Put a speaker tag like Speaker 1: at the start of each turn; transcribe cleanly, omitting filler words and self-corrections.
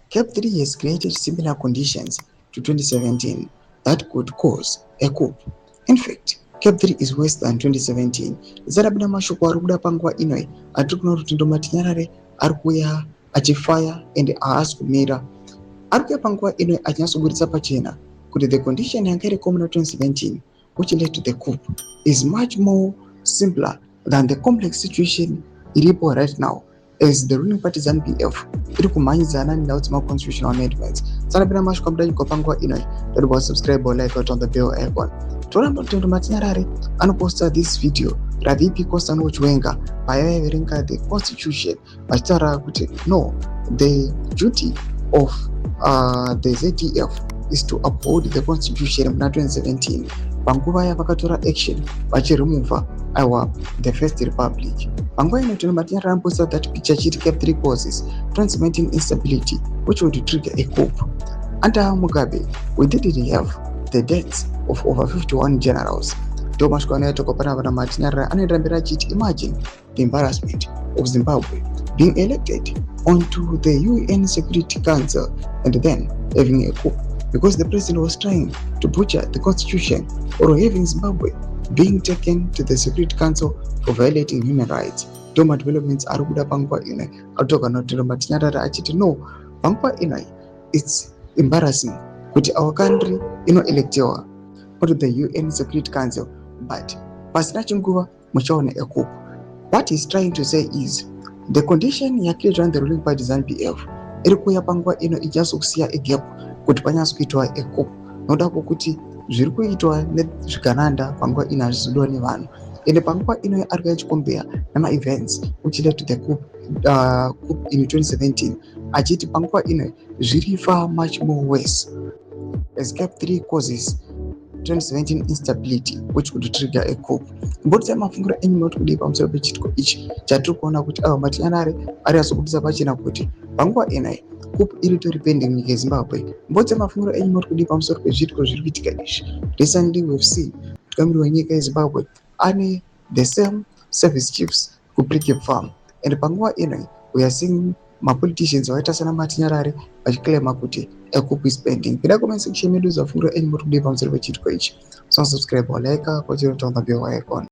Speaker 1: CAB 3 has created similar conditions to 2017 that could cause a coup. In fact, CAB 3 is worse than 2017. Zarabuda mashoko ari kuda panguva ino atiri kuona kuti Matinyarare ari kuuya achifaya and haasi kumira. Ari kuuya panguva ino achinyatsoburitsa pachena kuti the condition yanga iriko muna 2017, which led to the coup, is much more simpler than the complex situation iripo right now, as the ruling party ZANU-PF iri kumhanyidzana nenhau dzemaconstitutional amendments. Sarapira mashoko amudanyigwa panguva ino, todibva subscribe or like on the bell icon. Toramba Rutendo Matinyarare anoposta this video raVP Constantino Chiwenga payaiverenga the constitution, vachitaura kuti no, the duty of the ZDF is to uphold the constitution. Muna 2017, panguva yavakatora action vachiremova aiwa the First Republic, panguva ino Rutendo Matinyarare anoposta that picture chiti CAB 3 causes 2017 instability which would trigger a coup. Under Mugabe, we didn't have the deaths of over 51 generals. Ndo masviko anoitwa panapa naMatinyarare. Anoenda mberi achiti, "Imagine the embarrassment of Zimbabwe being elected onto the UN Security Council and then having a coup because the president was trying to butcher the constitution, or having Zimbabwe being taken to the Security Council for violating human rights." Ndo madevelopments ari kuda panguva ino arikutoka naRutendo Matinyarare achiti no, panguva ino it's embarrassing kuti our country inoelectewa onto the UN Security Council, but pasina chinguva muchaona a coup. What he's trying to say is the condition yacreatwa the ruling party ZANU-PF iri kuuya panguva ino ichanyatsokusiya a gap kuti panyatsokuitwa a coup, nokuda kwokuti zviri kuitwa nezvigananda panguva ino hazvizodiwa nevanhu. Ende panguva ino ari kuya achicompare nemaevents which led to the coup in 2017, achiti panguva ino zviri far much more worse, as CAB 3 causes 2017 instability which could trigger a coup. Mbotisai mafungiro enyu, munoti kudii pamusoro pechitiko ichi chatiri kuona kuti ava Matinyarare ari azobudisa pachena kuti panguva ino coup iri tori pending munyika yeZimbabwe? Mbotisai mafungiro enyu, munoti kudii pamusoro pezviitiko zviri kuitika izvi? Recently we've seen mutungamiri wenyika yeZimbabwe ane the same service chiefs kuPricabe Farm, and panguva ino we are seeing mapoliticians vakaita sana Matinyarare vachiclaima kuti a coup is pending. Pinda comment section medu, mafungiro enyu, muri kudii pamusoro pechitiko ichi? So subscribe, like, kwachiri, turn on the bell icon.